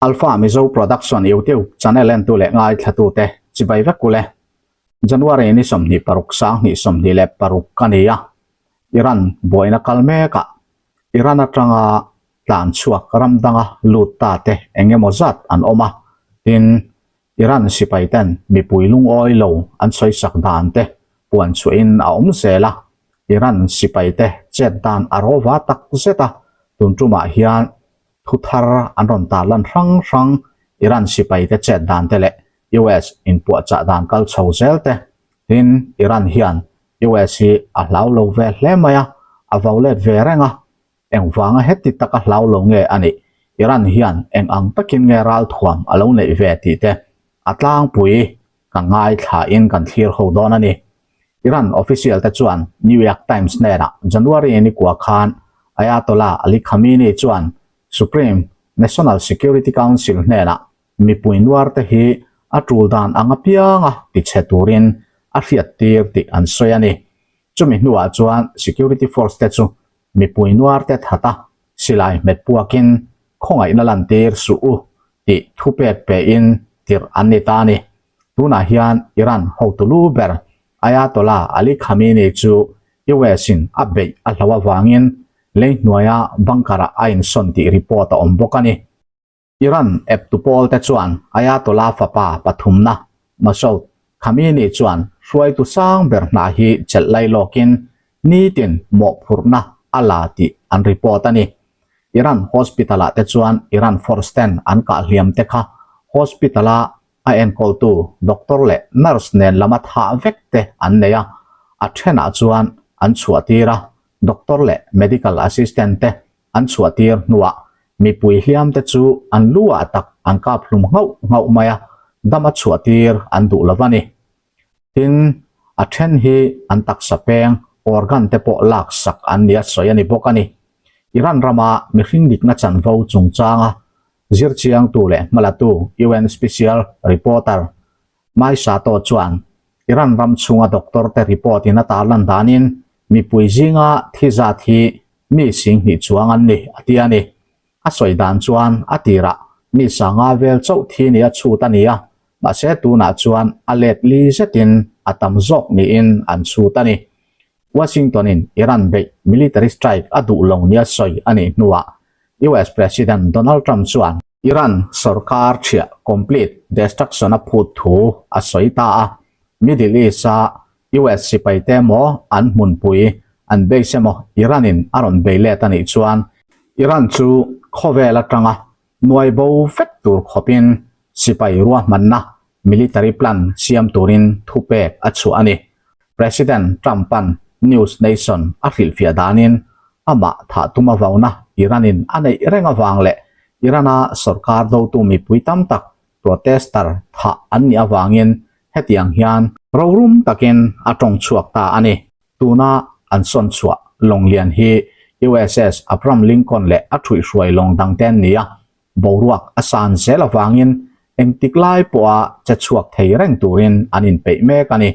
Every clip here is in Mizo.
Alpha Mizo Production YouTube channel entu leh ngaithlatute chibai vek ule. January ni 26 2026 ka ni a, Iran buaina kal mekah Iran atanga tlan chhuak ram danga lut ta te eng emaw zat an awm a, tin, Iran sipai ten mipui lungawi lo an sawi sak dan te puan chhuahin a awm zel a, Iran sipai te chet dan a rawva tak zet a, tun tumah hian thu thar an rawn tarlan hrang hrang Iran sipai te chet dan te leh US inpuahchah dan kal chho zel te, tin, Iran hian US hi a hlau lo ve hle mai a, a vo let ve reng a, Engvanga heti taka hlau lo nge a nih? Iran hian eng ang takin nge ralthuam a lo neih ve tih te a tlangpui ka ngaithlain kan thlir ho dawn a ni. Iran official te chuan New York Times hnenah January ni kua khan Ayatollah Ali Khamenei chuan Supreme National Security Council hnenah mipui nuar te hi a tul dan ang apianga tichhe turin a hriattir tih an sawi a ni. Chumi hnuah chuan security force te chu mipui nuar te that a, silai hmet puakin khawngaihna lantir suh u tih thupek pein tirh an ni ta a ni. Tunah hian Iran hotu lu ber Ayatollah Ali Khamenei chu US in a beih a hlo avangin lei hnuaia bunker ah a insawn tih report a awm bawk a ni. Iran eptu pawlte chuan Ayatollah fapa pathumna Masoud Khamenei chuan hruaitu sang ber hna hi chelh lai lawkin nitin mawhphurhna a la tih an report a ni. Iran hospital-ah te chuan Iran force ten an kah hliam te kha hospital-a a enkawltu doctor leh nurse nen lama thah vek te an nei a, a thenah chuan an chhuahtir a, doctor leh medical assistant te an chhuahtir hnuah mipui hliamte chu an lu ah tak an kap hlum nghauh nghauh mai a, dam a chhuahtir an duh lo va ni. Tin, a then hi an taksa peng, organ, te pawh lak sak an nia sawi a ni bawk a ni. Iran rama mihring dikna chanvo chungchanga zirchiangtu leh hmalatu UN Special Reporter Mai Sato chuan Iran ram chhunga doctor te report in a tarlan danin mipui zinga thi zat hi mi singhnih chuang an ni a ti a ni. A sawi dan chuan a tirah mi sanga vel chauh thi ni a chhut a ni a, mahse tunah chuan a let li zetin a tam zawk niin an chhut a ni. Washington in Iran beih military strike a duh lo nia sawi a nih hnuah US President Donald Trump chuan Iran sorkar thiah complete destruction a phut thu a sawi ta a, Middle East-a US sipaite emaw an hmunpui an base emaw Iran-in a rawn bei let a nih chuan Iran chu khawvel atanga nuai bo vek tur khawpin sipai ruahmanna military plan siam turin thupek a chhuah a ni. President Trump-a'n News Nation a hrilhfiah danin amah thah tum a vauna Iran-in a neih reng avang leh Iran-a sorkar dotu mipui tam tak protester thah an nih avangin hetiang hian rorum takin a tawng chhuak ta a ni. Tuna an sawn chhuah lawng lian hi USS Abraham Lincoln leh a thuihhruai lawng dangte an ni a, boruak a san zel avangin engtik lai pawha che chhuak thei reng turin an inpeih mek a ni.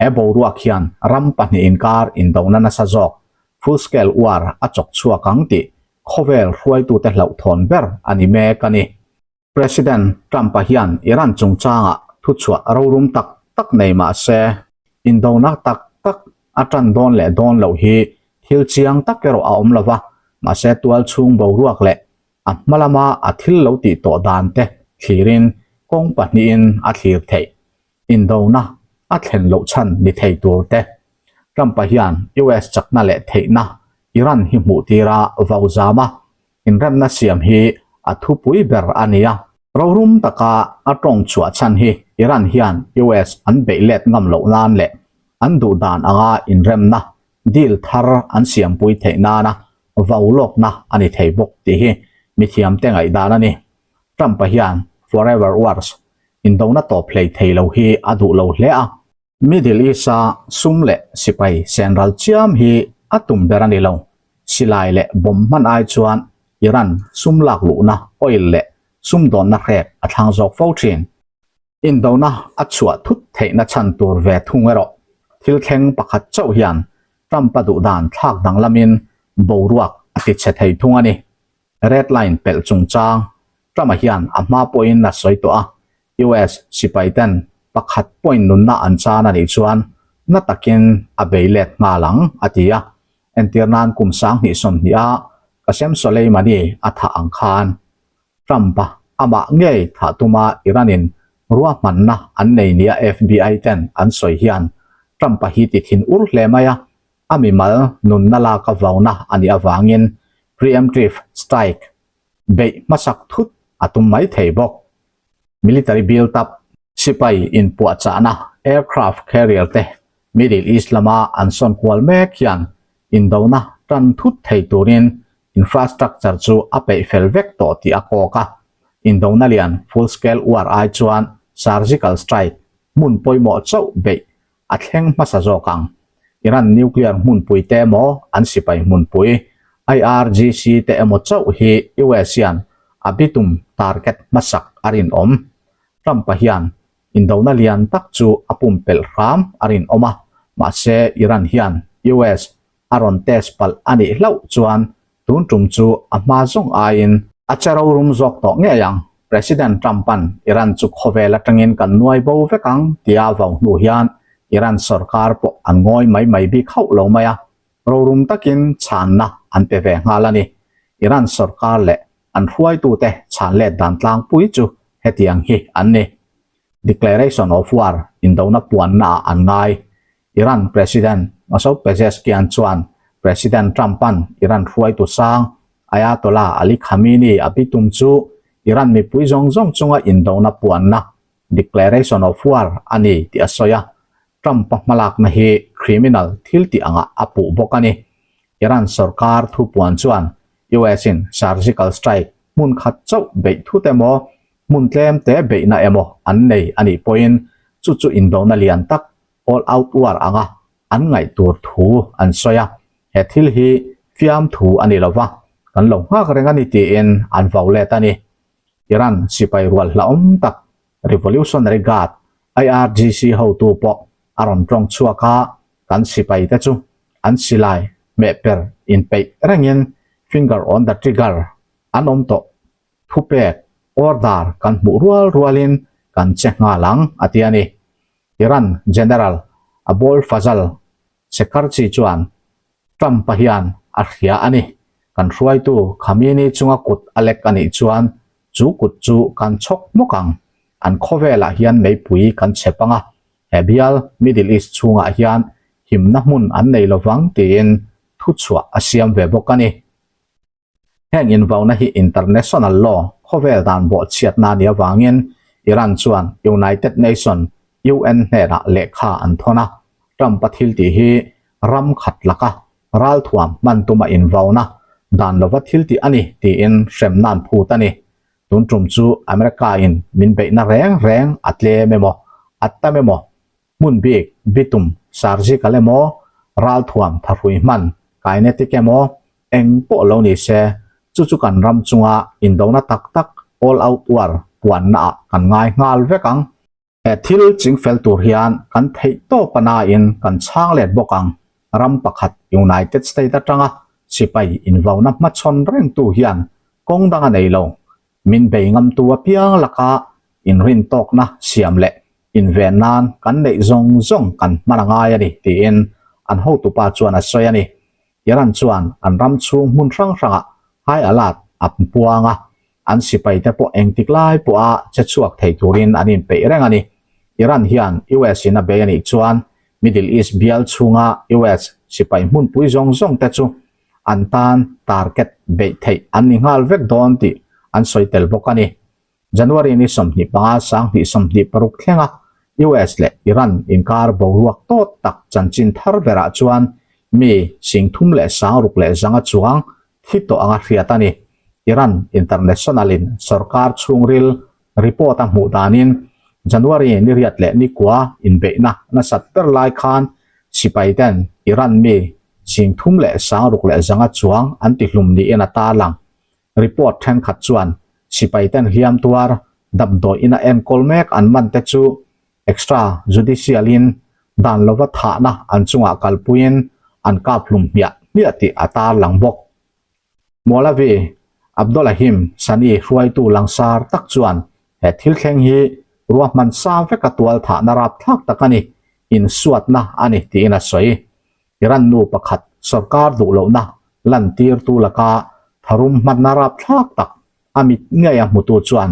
He boruak hian ram pahnih inkar indona nasa zawk, full scale war, a chawk chhuak ang tih khawvel hruaitute hlauhthawn ber a ni mek a ni. President Trump-a hian Iran chungchangah thuchhuah rorum tak tak nei mah se, indona tak tak a tan dawn leh dawn loh hi thil chiang tak erawh a awm lo va, mahse tual chhung boruak leh a hma lama a thil lo tih tawh dan te thlirin kawng pahnihin a thlir theih. Indona a thlen loh chhan ni thei tur te. Trump-a hian US chakna leh theihna Iran hi hmuh tira vau zam a, inremna siam hi a thupui ber a ni a. Rorum taka a tawng chhuah chhan hi Iran hian US an beih let ngam loh nan leh an duh dan anga inremna deal thar an siampui theih nana vau lawkna a ni thei bawk tih hi mithiamte ngaihdan a ni. Trump-a hian Forever Wars indona tawp hlei thei lo hi a duh lo hle a. Middle East-a sum leh sipai senral chiam hi a tum ber a ni lo. Silai leh bomb hman ai chuan Iran sum lak luhna oil leh sumdawnna hrek a thlang zawk fo thin. Indona a chhuah thut theihna chhan tur ve thung erawh thil thleng pakhat chauh hian Trump-a duhdan thlak danglamin boruak a tichhe thei thung a ni. Red line pelh chungchang. Trump-a hian a hma pawhin a sawi tawh a, US sipai ten pakhat pawhin nunna an chan a nih chuan na takin a bei let nghal ang, a ti a. Entir nan kum 2020 a Qasem Soleimani a thah ang khan Trump-a amah ngei thah tuma Iran-in ruahmanna an nei nia FBI ten an sawi hian Trump-a hi ti thin ur hle mai a, a mimal nunna laka vauna a nih avangin preemptive strike beih hmasak thut a tum mai thei bawk. Military build-up, sipai inpuahchahna aircraft carrier te Middle East lama an sawn kual mek hian indona tan thut thei turin infrastructure chu a peih fel vek tawh tih a kawk a. Indona lian full-scale war ai chuan surgical strike hmun pawimawh chauh beih a thleng hmasa zawk ang. Iran nuclear hmunpui te emaw an sipai hmunpui IRGC te emaw chauh hi US hian a bitum target hmasak a rinawm. Trump-a hian indona lian tak chu a pumpelh hram a rinawm a, mahse Iran hian US a rawn test palh a nih hlauh chuan tun tum chu a hma zawng aiin a che rorum zawk tawh ngei ang. President Trump-a'n Iran chu khawvel atangin kan nuai bo vek ang tia vau hnu hian Iran sorkar pawh an ngawi mai mai bik hauh lo mai a, rorum takin chhanna an pe ve nghal a ni. Iran sorkar leh an hruaitute chhan let dan tlangpui chu hetiang hi an ni. Declaration of War indona puannaah an ngai. Iran President Masoud Pezeshkian chuan President Trump-a'n Iran hruaitu sang Ayatollah Ali Khamenei a bitum chu Iran mipui zawng zawng chunga indona puanna, declaration of war, a ni tih a sawi a. Trump-a hmalakna hi criminal thil tih angah a puh bawk a ni. Iran sorkar thupuan chuan US-in surgical strike hmun khat chauh beih thut emaw, hmun tlem te beihna emaw an nei a nih pawhin chu chu indona lian tak all out war anga an ngaih tur thu an sawi a, he thil hi fiam thu a ni lo va, kan lo nghak reng a ni tiin an vau let a ni. Iran sipai rual hlauhawm tak Revolutionary Guard, IRGC hotu pawh a rawn tawng chhuak a, kan sipai te chu an silai hmehper inpeih rengin finger on the trigger an awm tawh thupek, order, kan hmuh rual rualin kan che nghal ang a ti a ni. Iran General Abol Fazal Shekarchi chuan Trump-a hian a hria a ni. Kan hruaitu Khamenei chunga kut a lek a nih chuan chu kut chu kan chhawk hmawk ang. An khawvelah hian meipui kan chhep ang a, he bial Middle East chhungah hian himna hmun an nei lovang tiin thuchhuah a siam ve bawk a ni. Heng invauna hi international law khawvel dan bawhchhiatna a nih avangin Iran chuan United Nation, UN, hnenah lehkha an thawn a. Trump-a thil tih hi ram khat laka ralthuam hman tuma invauna dan lova thil tih a ni tiin hremna an phut a ni. Tun tum chu America-in min beihna reng reng a tlem emaw, a tam emaw Hmun bik, bitum, surgical emaw, ralthuam, thahrui hman, kinetic emaw, eng pawh lo ni se, chu chu kan ram chunga indona tak tak, all out war, puanna ah kan ngai nghal vek ang. He thil chingfel tur hian kan theih tawp a nain kan chhang let bawk ang. Ram pakhat United State atanga sipai invauna hmachhawn rengtu hian kawng dang a nei lo. Min bei ngamtu apiang laka inrintawkna siam leh inven nan kan neih zawng zawng kan hman a ngai a ni, tiin an hotupa chuan a sawi a ni. Iran chuan an ram chhung hmun hrang hrangah high alert a puang a, an sipaite pawh engtik lai pawha che chhuak thei turin an inpeih reng a ni. Iran hian US in a bei a nih chuan Middle East bial chhunga US sipai hmunpui zawng zawng te chu an tan target beih theih an ni nghal vek dawn tih an sawi tel bawk a ni. January ni 25 2026 thlenga US leh Iran inkar boruak tawt tak chanchin thar berah chuan mi 36,100 chuang thi tawh anga hriat a ni. Iran International in sorkar chhungril report a hmuh danin January ni riat leh ni kua inbeihna nasat ber lai khan sipai ten Iran mi 36,100 chuang an tihlum niin a tarlang. Report thenkhat chuan sipai ten hliam tuar damdawi ina enkawl mek an man te chu extra judicial in dan lova thahna an chungah kalpuiin an kap hlum hmiah hmiah tih a tarlang bawk. Mawlavi. Abdolahim Sani hruaitu langsar tak chuan he thil thleng hi ruahman sa veka tual thahna rapthlak tak a ni, insuatna a ni tiin a sawi. Iran nu pakhat sorkar duh lohna lantirtu laka tharum hmanna rapthlak tak a mit ngei a hmutu chuan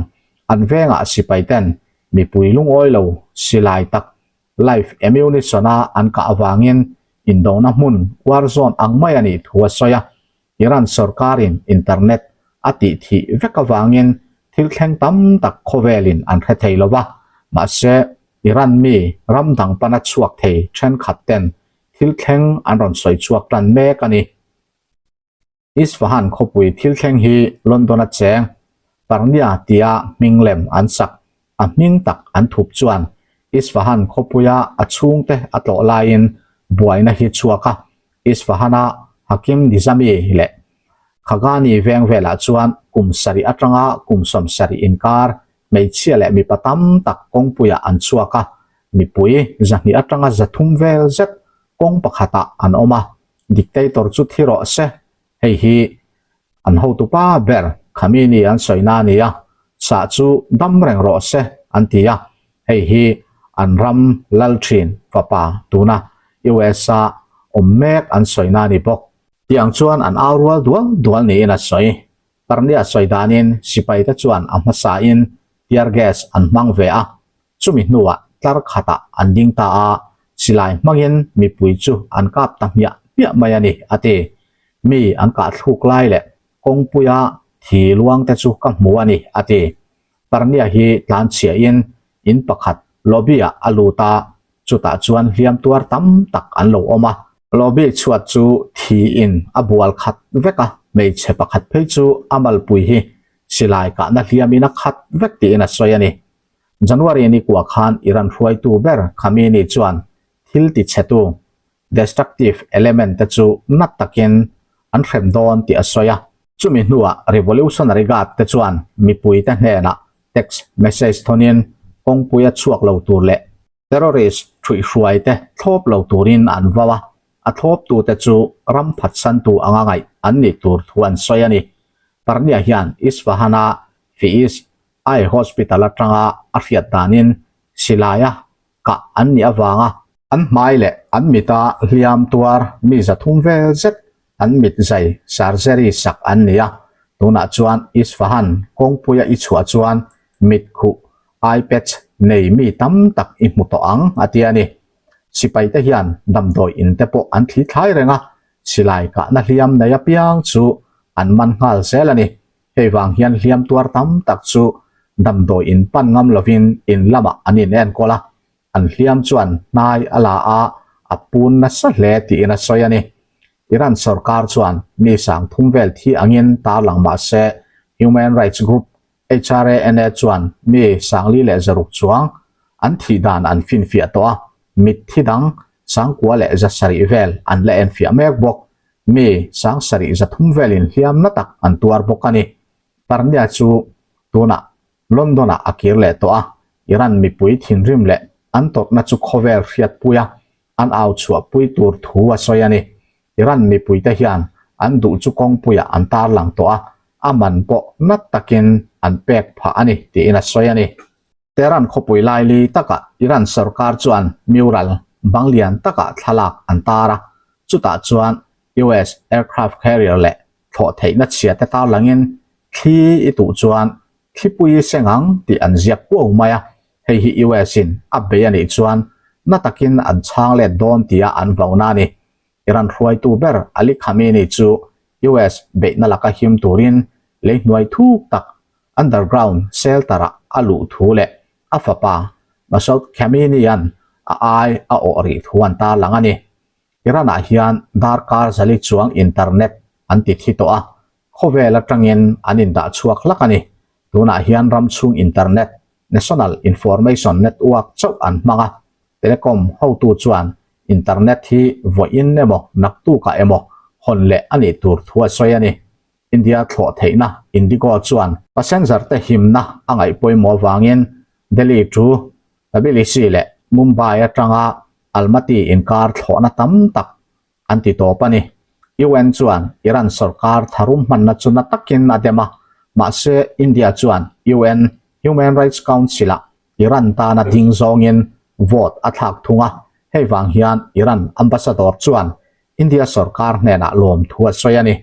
an vengah sipai ten mipui lungawi lo silai tak live ammunition-a an kah avangin indona hmun war zone ang mai a nih thu a sawi a. Iran sorkarin internet a tih thih vek avangin thil thleng tam tak khawvelin an hre thei lo va, mahse Iran mi ram dang pana chhuak thei thenkhat ten thil thleng an rawn sawi chhuak tan mek a ni. Isfahan khawpui thil thleng hi London-a cheng Parnia tia hming lem an sak a hming tak an thup chuan Isfahan khawpuia a chhungte a tlawh laiin buaina hi chhuak a, Isfahan-a Hakim Nizami leh Khagani veng velah chuan kum sarih atanga kum 70 inkar hmeichhia leh mipa tam tak kawngpuiah an chhuak a, mipui 200 atanga 300 vel zet kawng pakhatah an awm a, dictator chu thi rawh se, hei hi an hotupa ber Khamenei an sawina a ni a, sah chu dam reng rawh se an ti a, hei hi an ram lal thin fapa tuna US-a awm mek an sawina a ni bawk. Tiang chuan an au rual dual dual niin a sawi. Parnia sawi danin sipaite chuan a hmasain tear gas an hmang ve a, Chumi hnuah tlar khatah an ding ta a, silai hmangin mipui chu an kap ta hmiah hmiah mai a ni, a ti. Mi an kah thluk lai leh kawngpuia thi luang te chu ka hmu a ni, a ti. Parnia hi tlanchhiahin in pakhat lobby-ah a lut a, chutah chuan hliam tuar tam tak an lo awm a. Lobby chhuat chu thiin a bual khat vek a, hmeichhe pakhat phei chu a malpui hi silai kahna hliamin a khat vek tiin a sawi a ni. January ni kua khan Iran hruaitu ber Khamenei chuan thil tichhetu, destructive element, te chu nat takin an hrem dawn tih a sawi a. Chumi hnuah Revolutionary Guard te chuan mipuite hnenah text message thawnin kawngpui a chhuak lo tur leh terrorist ṭhuihhruai te thlawp lo turin an vau a, a thlawptute chu ram phatsantu anga ngaih an nih tur thu an sawi a ni. Parnia hian Isfahan-a Fiiz Eye Hospital atanga a hriat danin silaia kah an nih avanga an hmai leh an mita hliam tuar mi 300 vel zet an mit zai surgery sak an ni a, tunah chuan Isfahan kawngpuia i chhuah chuan mit khuh eye patch nei mi tam tak i hmu tawh ang a ti a ni. Sipaite hian damdawi in te pawh an thli thlai reng a, silai kahna hliam nei apiang chu an man nghal zel a ni. Hei vang hian hliam tuar tam tak chu damdawi in pan ngam lovin in lamah an in enkawl a, an hliam chuan hnai a la a, a pun nasa hle tiin a sawi a ni. Iran sorkar chuan mi 3000 vel thi angin tarlang mah se Human Rights Group HRANA chuan mi 600 chuang an thih dan an finfiah tawh a, mitthi dang 9700 vel an la enfiah mek bawk. Mi 7300 velin hliam na tak an tuar bawk a ni. Parnia chu tunah London-ah a kir leh tawh a, Iran mipui thinrim leh an tawrhna chu khawvel hriatpui a, an au chhuahpui tur thu a sawi a ni. Iran mipuite hian an duh chu kawngpuiah an tarlang tawh a, a man pawh nat takin an pek phah a ni tiin a sawi a ni. Tehran khawpui laili takah Iran sorkar chuan mural bang lian takah thlalak an tar a, chutah chuan US aircraft carrier leh thlawh theihna chhia te tarlangin thli i tuh chuan thlipui i seng ang tih an ziak kuau mai a, hei hi US in a bei a nih chuan na takin an chhang let dawn tia an vauna a ni. Iran hruaitu ber Ali Khamenei chu US beihna laka him turin lei hnuai thuk tak underground shelter-ah a luh thu leh a fapa Masoud Khamenei-a'n a ai a awh rih thu an tarlang a ni. Iran-ah hian darkar zali chuang internet an ti thi tawh a, khawvel atangin an indah chhuak hlak a ni. Tunah hian ram chhung internet, National Information Network chauh an hmang a, Telecom hotu chuan internet hi vawiin emaw naktukah emaw hawn leh a nih tur thu a sawi a ni. India thlawh theihna Indigo chuan passenger te himna a ngaih pawimawh avangin Delhi to Tbilisi leh Mumbai atanga Almaty inkar thlawhna tam tak an ti tawp a ni. UN chuan Iran sorkar tharum hmanna chu na takin a dem a, mahse India chuan UN Human Rights Council-ah Iran tana ding zawngin vote a thlak thung a, hei vang hian Iran ambassador chuan India sorkar hnenah lawmthu a sawi a ni.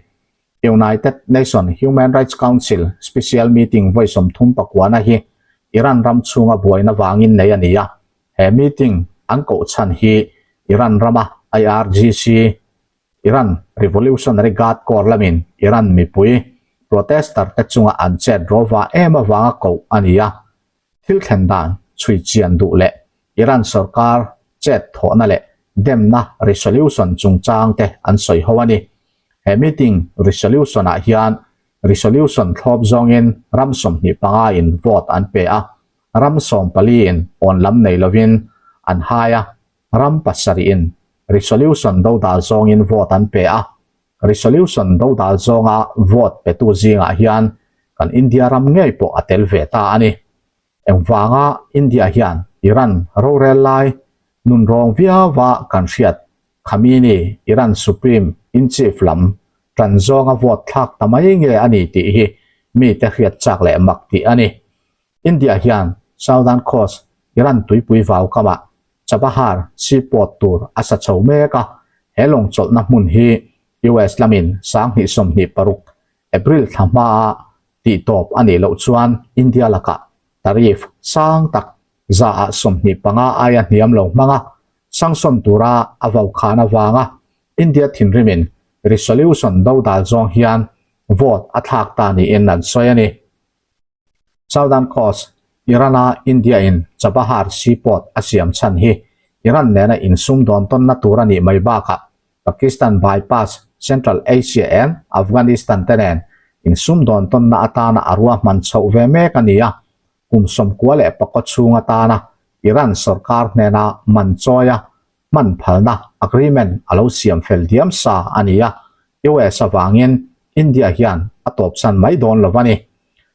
United Nation Human Rights Council Special Meeting vawi 30 pakuana hi Iran ram chhunga buaina vangin nei a ni a, he meeting an koh chhan hi Iran rama IRGC, Iran Revolutionary Guard Corps lamin Iran mipui protester te chunga an chet rawva em avanga koh a ni a. Thil thlen dan chhui chian duh leh Iran sorkar chet thawhna leh demna resolution chungchang te an sawi ho a ni. He meeting resolution ah hian resolution thlawp zawngin ram 25 in vote an pe a, ram 14 in awn lam nei lovin an hai a, ram pasarih in resolution dodal zawngin vote an pe a. Resolution dodal zawnga vote petu zingah hian kan India ram ngei pawh a tel ve ta a ni. Engvanga India hian Iran rorel lai nunrawng viauva kan hriat Khamenei Iran Supreme in Chief lam tan zawnga vote thlak ta mai nge a ni tih hi mite hriat chak leh mak tih a ni. India hian Southern Coast Iran tuipui vau kamah Chabahar seaport tur a sa chho mek a, he lawng chawlhna hmun hi US lamin 2026 April thla hmaa tihtawp a nih loh chuan India lakah tariff sang tak zaah 25 aia hniam lo hmanga sanction tura a vau khan avanga India thinrimin resolution dodal zawng hian vote a thlak ta niin an sawi a ni. Southern Coast, Iran-a India-in Chabahar seaport a siam chhan hi Iran nena insum dawn tawnna tur a nih mai bakah Pakistan bypass Central Asia and Afghanistan te nen insum dawn tawnna atana a ruahman chhoh ve mek a ni a, kum 94 chhung atana Iran sorkar hnena man chawi a hman phalna agreement a lo siam fel diam sa a ni a, US avangin India hian a tawpsan mai dawn lo a ni.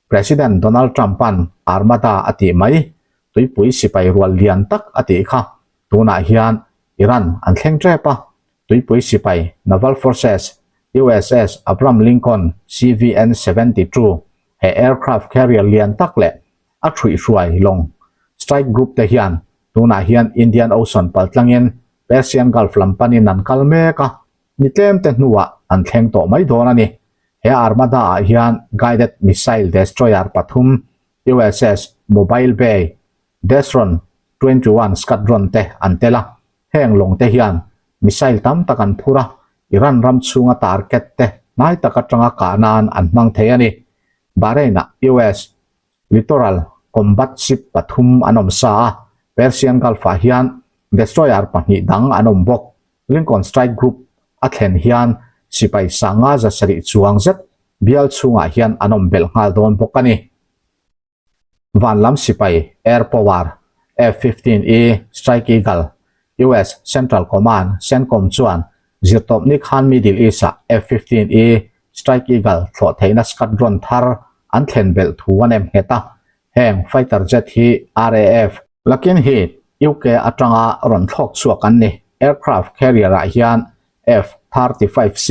President Donald Trump-a'n Armada a tih mai, tuipui sipai rual lian tak a tih kha tunah hian Iran an thleng tep a, tuipui sipai Naval Forces USS Abraham Lincoln CVN-72 he aircraft carrier lian tak leh a thuihhruai lawng strike group te hian tunah hian Indian Ocean paltlangin Persian Gulf lam panin an kal mek a, ni tlem te hnuah an thleng tawh mai dawn a ni. He Armada ah hian guided missile destroyer pathum USS Mobile Bay, Desron 21 Squadron te an tel a, heng lawng te hian missile tam tak an phur a, Iran ram chhunga target te hnai tak atanga kah nan an hmang thei a ni. Bahrain-ah US Littoral Combat Ship pathum an awm sa a, Persian Gulf-ah hian destroyer pahnih dang an awm bawk. Lincoln Strike Group a thlen hian sipai sanga 700 chuang zet bial chhungah hian an awm belh nghal dawn bawk a ni. Van lam sipai Air Power F-15E Strike Eagle US Central Command, CENTCOM, chuan zirtawpni khan Middle East-ah F-15E Strike Eagle thlawh theihna squadron thar an thlen belh thu an em nghet a, heng fighter jet hi RAF, Lakenheath, UK atanga rawn thlawk chhuak an ni. Aircraft carrier-ah hian F-35C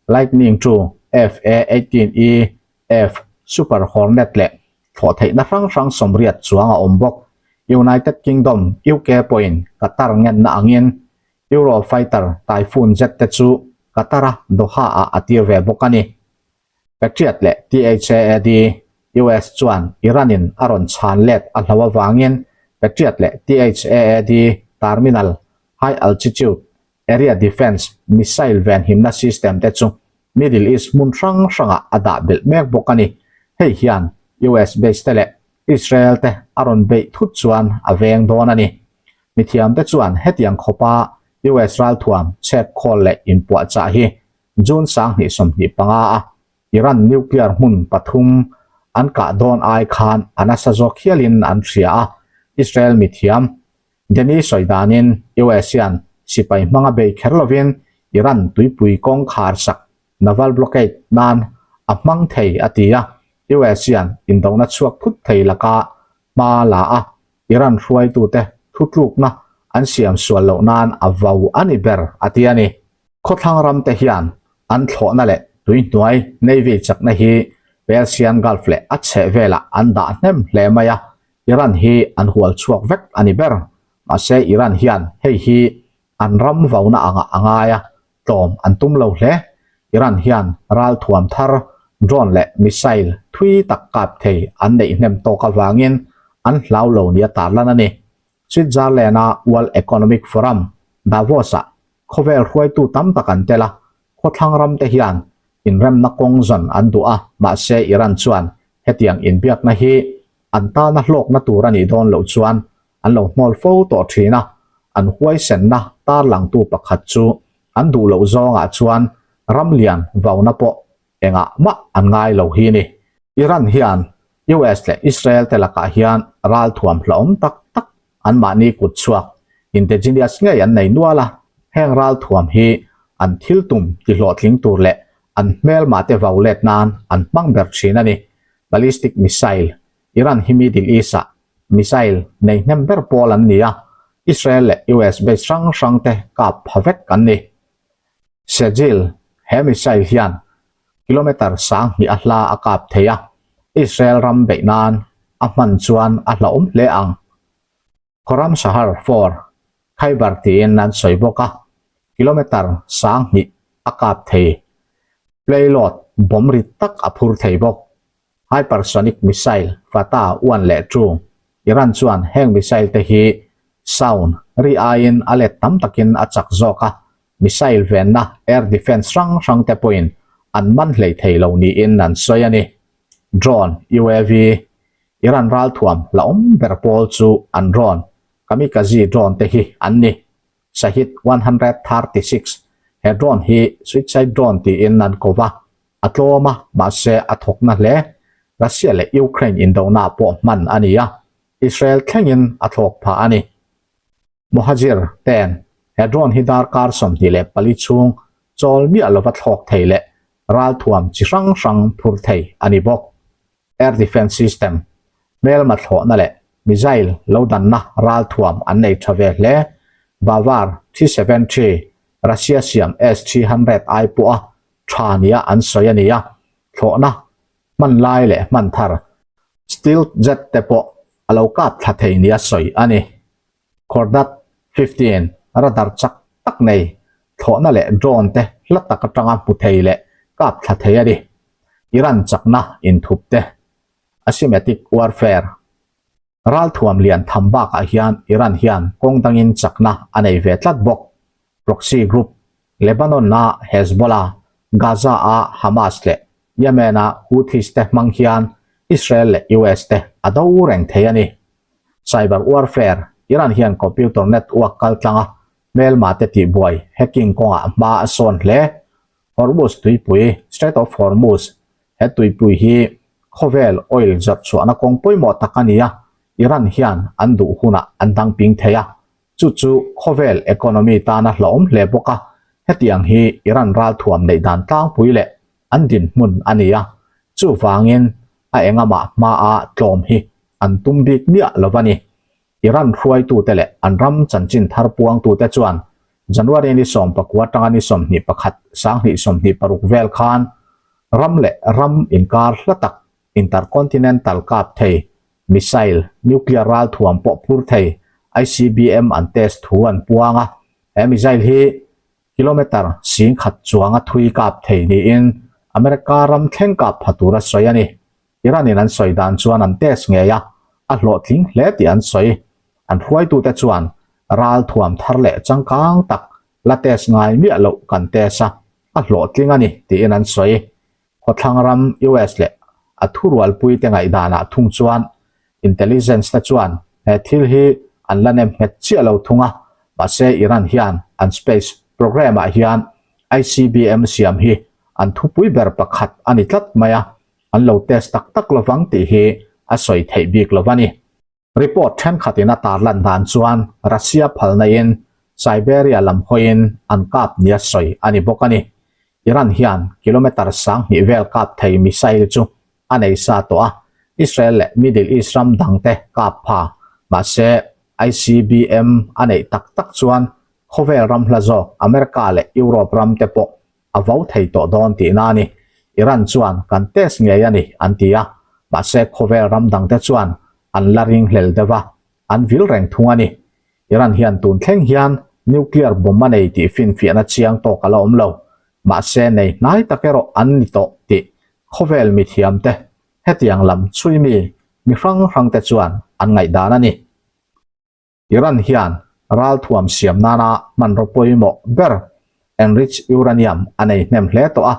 Lightning II, F/A-18E F Super Hornet leh thlawh theihna hrang hrang 80 chuang a awm bawk. United Kingdom, UK, pawhin Qatar ngenna angin Eurofighter Typhoon jet te chu Qatar-a Doha-ah a tir ve bawk a ni. Patriot leh THAAD, US chuan Iran-in a rawn chhan let a hlo avangin Patriot leh THAAD terminal high altitude area defence missile venhimna system te chu Middle East hmun hrang hrangah a dah belh mek bawk a ni. Hei hian US base te leh Israel te a rawn beih thut chuan a veng dawn a ni. Mithiamte chuan hetiang khawpa US ralthuam chhek khawl leh inpuahchah hi June 2025 a Iran nuclear hmun pathum an kah dawn ai khan a nasa zawk hialin an hria a, Israel mithiam Deni sawi danin US hian sipai hmanga bei kher lovin Iran tuipui kawng khar sak naval blockade nan a hmang thei a ti a, US hian indona chhuak thut thei laka hma la a, Iran hruaitute thutlukna an siam sual loh nan a vau a ni ber a ti a ni. Khawthlang ram te hian An thlawhna leh tuihnuai Navy chakna hi Persian Gulf leh a chhehvelah an dah hnem hle mai a, Iran hi an hual chhuak vek a ni ber. Mahse Iran hian hei hi an ram vauna angah a ngai a, tlawm an tum lo hle. Iran hian ralthuam thar, drone leh missile thui tak kap thei an neih hnem tawk avangin an hlau lo nia tarlan a ni. Switzerland-a World Economic Forum, Davos-ah khawvel hruaitu tam tak an tel a, khawthlang ram te hian inremna kawng zawn an duh a, mahse Iran chuan hetiang inbiakna hi an tana hlawkna tur a nih dawn loh chuan an lo hnawl fo tawh thin a, an huaisenna tarlangtu pakhat chu an duh loh zawngah chuan ram lian vauna pawh engah mah an ngai lo hi ni. Iran hian US leh Israel te lakah hian ralthuam hlauhawm tak tak anmahni kut chhuak indigenous ngei an nei nual a, heng ralthuam hi an thil tum tihlawhtling tur leh an hmelmah te vau let nan an hmang ber thin a ni. Ballistic missile, Iran hi Middle East-ah missile nei hnem ber pawl an ni a, Israel leh US base hrang hrang te kap pha vek an ni. Sejil, he missile hian kilometre 2000 a hla a kap thei a, Israel ram beih nan a hman chuan a hlauhawm hle ang. Khawram Shahar 4, Khaibar tiin an sawi bawk a, kilometre 2000 a kap thei. Payload bomb rit tak a phur thei bawk. Hypersonic missile Fatah 1 leh 2, Iran chuan heng missile te hi sound ri aiin a let tam takin a chak zawk a, missile venna air defence hrang hrang te pawhin an man hlei thei lo niin an sawi a ni. Drone, UAV, Iran ralthuam la awm ber pawl chu an drone, kamikaze drone te hi an ni. Shahid 136, He drone hi suicide drone tiin an ko va, a tlawm a, mahse a thawk na hle. Russia leh Ukraine indona pawh hman a ni a, Israel thlengin a thlawk phah a ni. Mohajir ten he drone hi darkar 24 chhung chawl miah lova thlawk thei leh ralthuam chi hrang hrang phur thei a ni bawk. Air Defence System, hmelma thlawhna leh missile lo danna ralthuam an nei tha ve hle. Bavar 373, Russia siam S-300 ai pawha tha nia an sawi a ni a, thlawhna hman lai leh hman thar Stealth jet te pawh a lo kap thla thei nia sawi a ni. Khordad 15 radar chak tak nei thlawhna leh drone te hla tak atanga hmu thei leh kap thla thei a ni. Iran chakna inthup te, asymmetric warfare, Ralthuam lian tham bakah hian Iran hian kawng dangin chakna a nei ve tlat bawk. Proxy group, Lebanon-a Hezbollah, Gaza-a Hamas leh Yemen-a Houthis te hmang hian Israel leh US te a do reng thei a ni. Cyber warfare, Iran hian computer network kaltlanga hmelma te tihbuai, hacking, kawngah hma a sawn hle. Hormuz tuipui, Strait of Hormuz, He tuipui hi khawvel oil zawrh chhuahna kawng pawimawh tak a ni a, Iran hian an duh hunah an dang ping thei a, chu chu khawvel economy tana hlauhawm hle bawk a, hetiang hi Iran ralthuam neih dan tlangpui leh an dinhmun a ni a, chuvangin a engamah hmaa tlawm hi an tum bik miah lo a ni. Iran hruaitute leh an ram chanchin thar puangtute chuan January ni 19 atanga ni 21, 2026 vel khan ram leh ram inkar hla tak intercontinental kap thei missile, nuclear ralthuam pawh phur thei ICBM an test thu an puang a. He missile hi kilometre 10,000 chuanga thui kap thei niin America ram thleng kap pha tura sawi a ni. Iran-in an sawi dan chuan an test ngei a, a hlawhtling hle tih an sawi. An hruaitute chuan ral thuam thar leh changkang tak la test ngai miah loh kan test a, a hlawhtling a ni tiin an sawi. Khawthlang ram US leh a thurualpuite ngaihdanah thung chuan intelligence te chuan he thil hi an la nem nghet chiah lo thung a, mahse Iran hian an space programme-ah hian ICBM siam hi an thupui ber pakhat a ni tlat mai a. an lo test tak tak lovang tih hi a sawi theih bik lo a ni. Report thenkhatin a tarlan dan chuan Russia phalnain Siberia lam hawiin an kap nia sawi a ni bawk a ni. Iran hian kilometre 2000 vel kap thei missile chu a nei sa tawh a, Israel leh Middle East ram dangte kap pha mahse ICBM a neih tak tak chuan khawvel ram hla zawk America leh Europe ram te pawh. a vo thei tawh dawn tihna a ni. Iran chuan kan test ngei a ni an ti a, mahse khawvel ram dangte chuan an la ringhlel deuh a, an vil reng thung a ni. Iran hian tun thleng hian nuclear bomb a nei tih finfiahna chiang tawk a la awm lo, mahse nei hnai tak erawh an ni tawh tih khawvel mithiamte hetiang lam chhui mi mi hrang hrangte chuan an ngaihdan a ni. Iran hian ralthuam siam nana hmanraw pawimawh ber enriched uranium a nei hnem hle tawh a,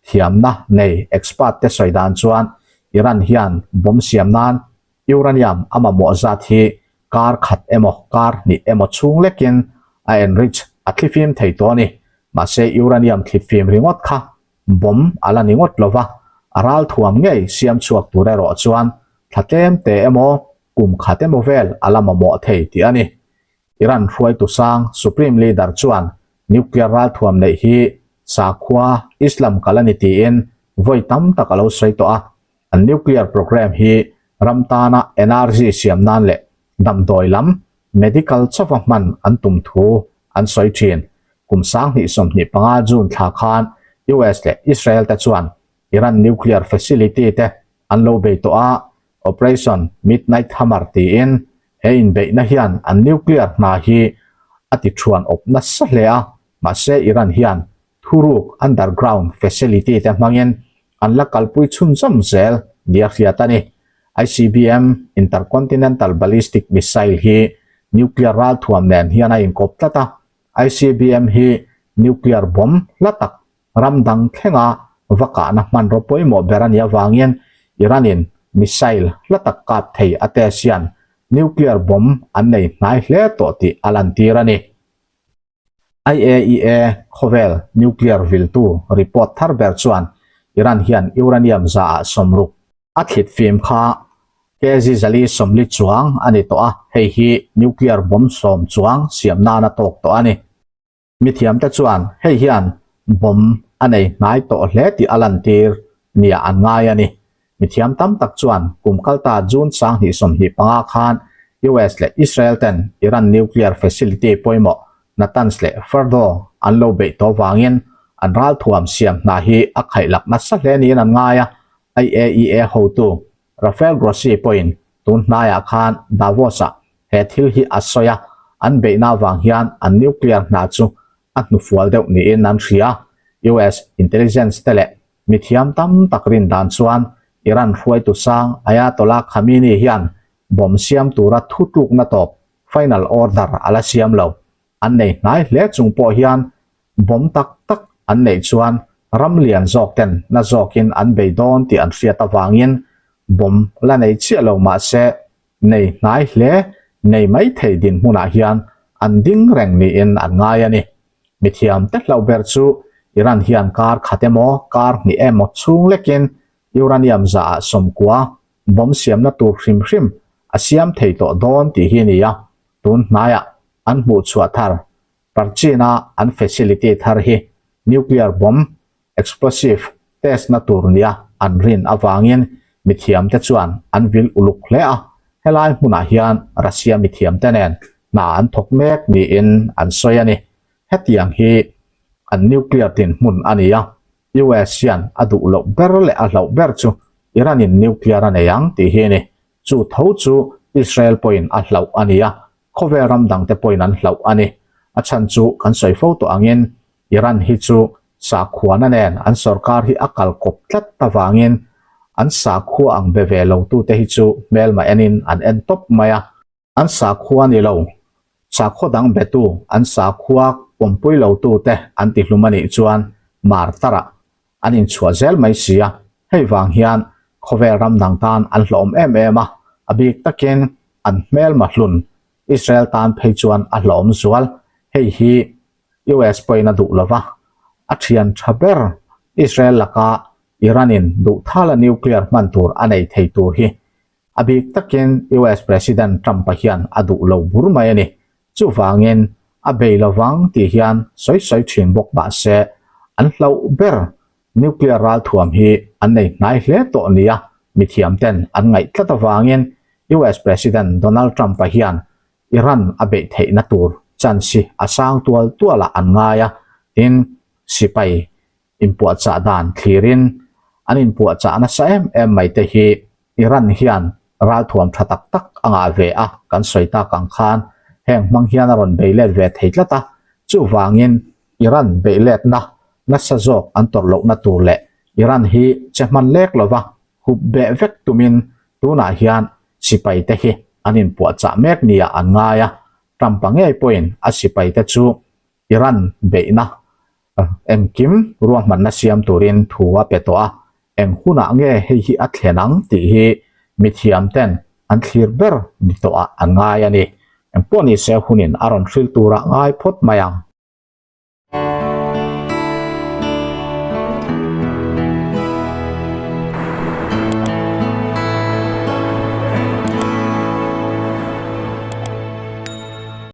thiamna nei expert te sawi dan chuan Iran hian bomb siam nan uranium a mamawh zat hi kar khat emaw kar hnih emaw chhung lekin a enrich a thlifim thei tawh a ni. Mahse uranium thlifim ringawt kha bomb a la ni ngawt lova, a ralthuam ngei siam chhuak tur erawh chuan thla tlem te emaw kum khat emaw vel a la mamawh thei tih a ni. Iran hruaitu sang Supreme Leader chuan nuclear ralthuam neih hi sakhua Islam kal a ni tiin vawi tam tak a lo sawi tawh a, an nuclear programme hi ram tana energy siam nan leh damdawi lam medical chauha hman an tum thu an sawi thin. Kum 2025 June thla khan US leh Israel te chuan Iran nuclear facility te an lo bei tawh a, Operation Midnight Hammer tiin he inbeihna hian an nuclear hna hi a ti thuan awp nasa hle a, mahse Iran hian thuruk underground facility te hmangin an la kalpui chhunzawm zel nia hriat a ni. ICBM, Intercontinental Ballistic Missile, hi nuclear ralthuam nen hian a inkawp tlat a, ICBM hi nuclear bomb hla tak Ram dang thlenga va kahna hmanraw pawimawh ber a nih avangin Iran-in missile hla tak kap thei a test hian nuclear bomb an nei hnai hle tawh tih a lantir a ni. IAEA khawvel nuclear viltu report thar ber chuan Iran hian uranium zaah 60 a thlit fim kha kg 440 chuang a ni tawh a, hei hi nuclear bomb 10 chuang siam nan a tawk tawh a ni. Mithiamte chuan hei hian bomb a nei hnai tawh hle tih a lantir nia an ngai a ni. Mithiam tam tak chuan kum kalta June 2025 khan US leh Israel ten Iran nuclear facility pawimawh Natanz leh Fordow an lo beih tawh vangin an ralthuam siam hna hi a khaihlak nasa hle niin an ngai a, IAEA hotu Rafael Grossi pawhin tun hnaiah khan Davos-ah he thil hi a sawi a, an beihna avang hian an nuclear hna chu a hnufual deuh niin an hria. US intelligence te leh mithiam tam tak rin dan chuan Iran hruaitu sang Ayatollah Khamenei hian bomb siam tura thutlukna tawp, final order, a la siam lo. An nei hnai hle chung pawh hian bomb tak tak an neih chuan ram lian zawk ten na zawkin an bei dawn tih an hriat avangin bomb la nei chiah lo mah se nei hnai hle nei mai thei dinhmunah hian an ding reng niin an ngai a ni. Mithiam te hlauh ber chu Iran hian kar khat emaw kar hnih emaw chhung lekin uranium zaah 90 bomb siamna tur hrim hrim a siam thei tawh dawn tih hi a ni a, tun hnaiah an hmuh chhuah thar Parchin-a an facility thar hi nuclear bomb explosive test na tur nia an rin avangin mithiamte chuan an vil uluk hle a, helai hmunah hian Russia mithiamte nen hna an thawk mek niin an sawi a ni. Hetiang hi an nuclear dinhmun a ni a, US hian a duh loh ber leh a hlauh ber chu Iran-in nuclear a nei ang tih hi a ni. Chu tho chu Israel pawhin a hlauh a ni a, khawvel ram dangte pawhin an hlauh a ni. A chhan chu kan sawi fo tawh angin Iran hi chu sakhuana nen an sorkar hi a kal kawp tlat avangin an sakhua ang be ve lotute hi chu hmelma enin an en tawp mai a. An sakhua ni lo, sakhua dang betu an sakhua pawmpui lotute an tihlum a nih chuan martarah an inchhuah zel mai si a, hei vang hian khawvel ram dang tan an hlawhawm em em a, a bik takin an hmelma hlun Israel tan phei chuan a hlawhawm zual, hei hi US pawhin a duh lova, a thian tha ber Israel laka Iran-in duhthala nuclear hman tur a nei thei tur hi a bik takin US President Trump-a hian a duh lo bur mai a ni. Chuvangin a bei lovang tih hian sawi sawi thin bawk mah se an hlauh ber nuclear ralthuam hi an nei hnai hle tawh nia mithiam ten an ngaih tlat avangin US President Donald Trump-a hian Iran a beih theihna tur chance hi a sang tual tualah an ngai a, tin sipai. inpuahchah dan thlirin an inpuahchah nasa em em mai te hi Iran hian ralthuam tha tak tak a ngah ve a, kan sawi tak ang khan heng hmang hian a rawn bei let ve thei tlat a, chuvangin Iran beih letna nasa zawk an tawrh lohna tur leh Iran hi che hman lek lova hup beh vek tumin tunah hian sipai te hi an inpuahchah mek nia an ngai a, Trump-a ngei pawhin a sipai te chu Iran beihna engkim ruahmanna siam turin thu a pe tawh a, eng hunah nge hei hi a thlen ang tih hi mithiam ten an thlir ber ni tawhah an ngai a ni. Engpawh nise hunin a rawn hril turah ngai phawt mai ang.